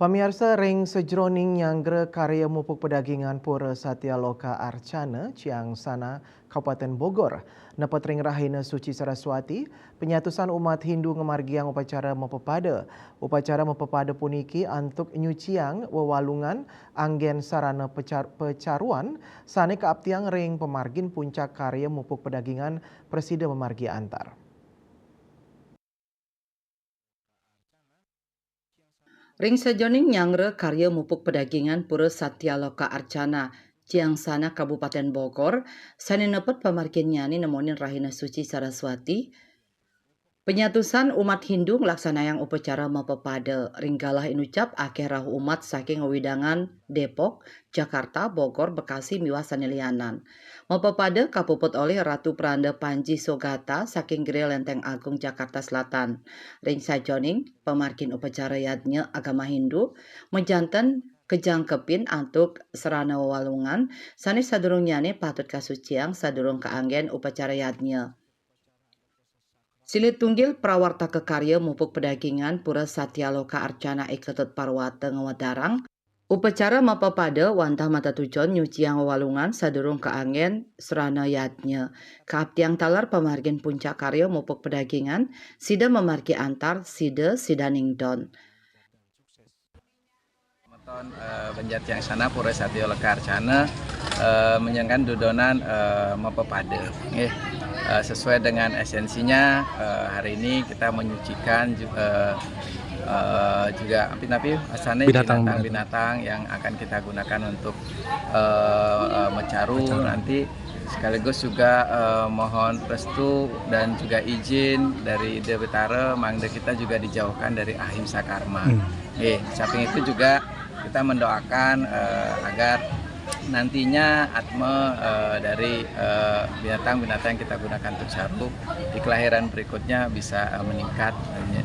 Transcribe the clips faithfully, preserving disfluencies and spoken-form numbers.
Pamiarsa, ring sajroning nyanggra karya mupuk padagingan Pura Satya Loka Arcana, Ciangsana, Kabupaten Bogor, nepet ring Rahina Suci Saraswati, panyatusan umat Hindu ngamargiang upacara mapapada. Upacara mapapada puniki antuk nyuciang wewalungan anggen sarana pecar-, pecaruan sane kaaptiang ring pamargin puncak karya mupuk padagingan prasida mamargi antar. Ring sajeroning nyanggra karya mupuk padagingan Pura Satya Loka Arcana, Ciangsana, Kabupaten Bogor, sane nepet pamarginnyane nemonin Rahina Suci Saraswati, panyatusan umat Hindu nglaksanayang upacara mapapada. Ring galah inucap akeh rauh umat saking wewidangan Depok, Jakarta, Bogor, Bekasi, miwah sane lianan. Mapapada kapuput olih Ratu Pranda Panji Sogata saking Gria Lenteng Agung, Jakarta Selatan. Ring sajeroning pamargin upacara yadnya agama Hindu, majanten kajangkepin antuk sarana wewalungan sane sadurungnyane patut kasuciang sadurung kaanggen upacara yadnya. Silih tunggil prawartaka karya mupuk padagingan Pura Satya Loka Arcana I Ketut Parwata ngawedarang, upacara mapapada wantah matetujon nyuciang wewalungan sadurung kaanggen sarana yadnya. Kaaptiang taler pamargin puncak karya mupuk padagingan, sida mamargi antar, sida sidaning don. Semeton, eh, Banjar Ciangsana, Pura Satya Loka Arcana, eh, menjalankan dudonan, eh, mapapada. Nggih, eh, sesuai dengan esensinya, eh, hari ini kita menyucikan ju-, eh, eh, juga api-api asane binatang-binatang yang akan kita gunakan untuk, eh, eh, macaru nanti, sekaligus juga, eh, mohon restu dan juga izin dari Ida Betara, mangda kita juga dijauhkan dari ahimsa karma. Hmm. Nggih, samping itu juga kita mendoakan, eh, agar nantinya atma, eh, dari, eh, binatang-binatang yang kita gunakan untuk caru di kelahiran berikutnya bisa, eh, meningkat,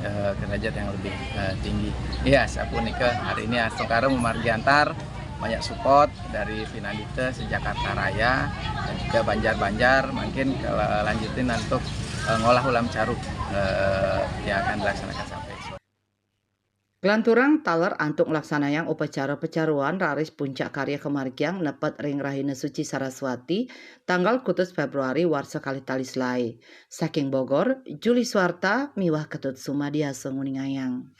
eh, ke derajat yang lebih, eh, tinggi. Iya, sapunika hari ini astungkara mamargi antar, banyak support dari Pinandita se-Jakarta Raya dan juga Banjar-Banjar, mungkin kalau lanjutin untuk, eh, ngolah ulam caru, eh, yang akan dilaksanakan sampai sore. Kalanturang taler antuk nglaksanayang upacara pecaruan raris puncak karya kamargiang nepet ring Rahina Suci Saraswati, tanggal kutus Februari warsa kalih tali selae. Saking Bogor, Juli Swarta miwah Ketut Sumadiasa nguningayang.